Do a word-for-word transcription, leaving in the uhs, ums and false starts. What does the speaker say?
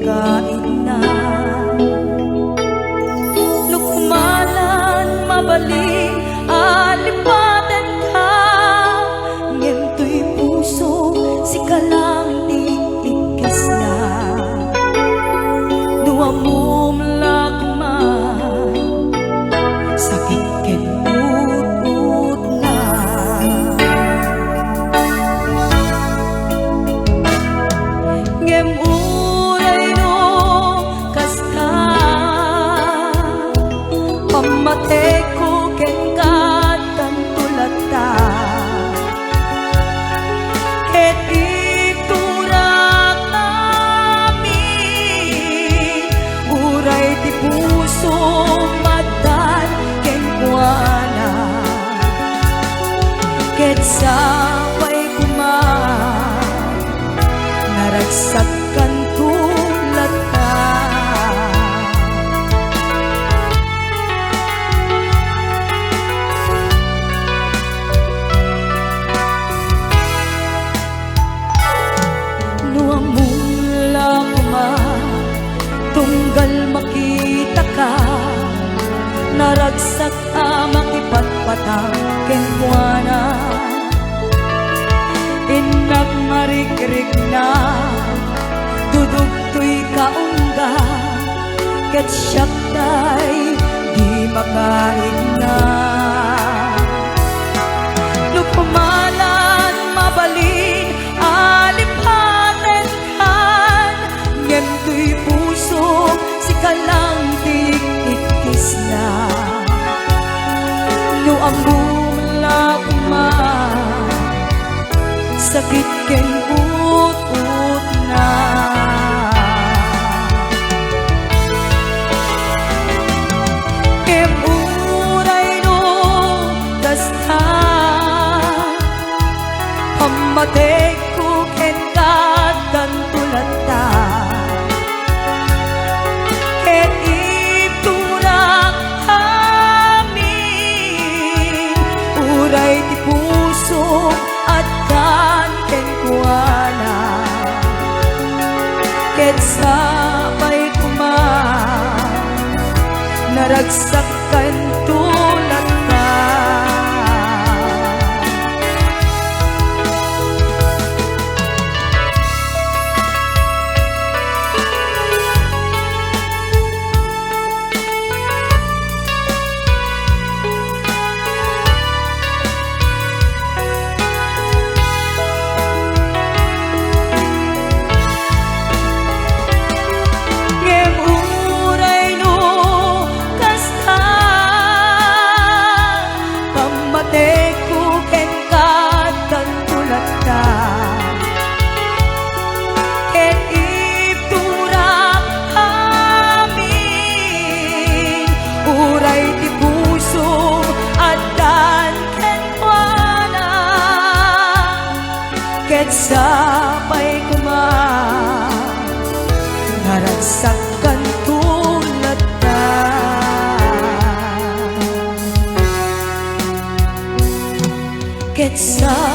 kaidna. No kumalan mabalin a lipatenka, ngem toy puso, sika lang ti ikkisna. No ammom la koma, sakit ken utotna. Ngem uray no kasta, pammateko kenka addanto latta. Ket iturak amin, uray ti pusom addan kenkuana. Ket sapay koma, naragsak kanto latta. No ammom la koma, tunggal makitaka, naragsak a makipatpatang kenkuana. Innak marikrikna, dudugtoy kaungga, ket siak tay di makaidna. No kumalan mabalin a lipatenkan, ngem toy pusom, sika lang ti ikkisna. No ammom la koma, sakit ken utotna. Ngem uray no kasta, pammateko kenka addanto latta. Ket iturak amin, uray ti pusom addan kenkuana. Ket sapay koma, naragsak kanto latta. Ngem uray no kasta, pammateko kenka addanto latta. Ket iturak amin, uray ti pusom addan kenkuana. Ket sapay koma, naragsak kanto latta. Ket sa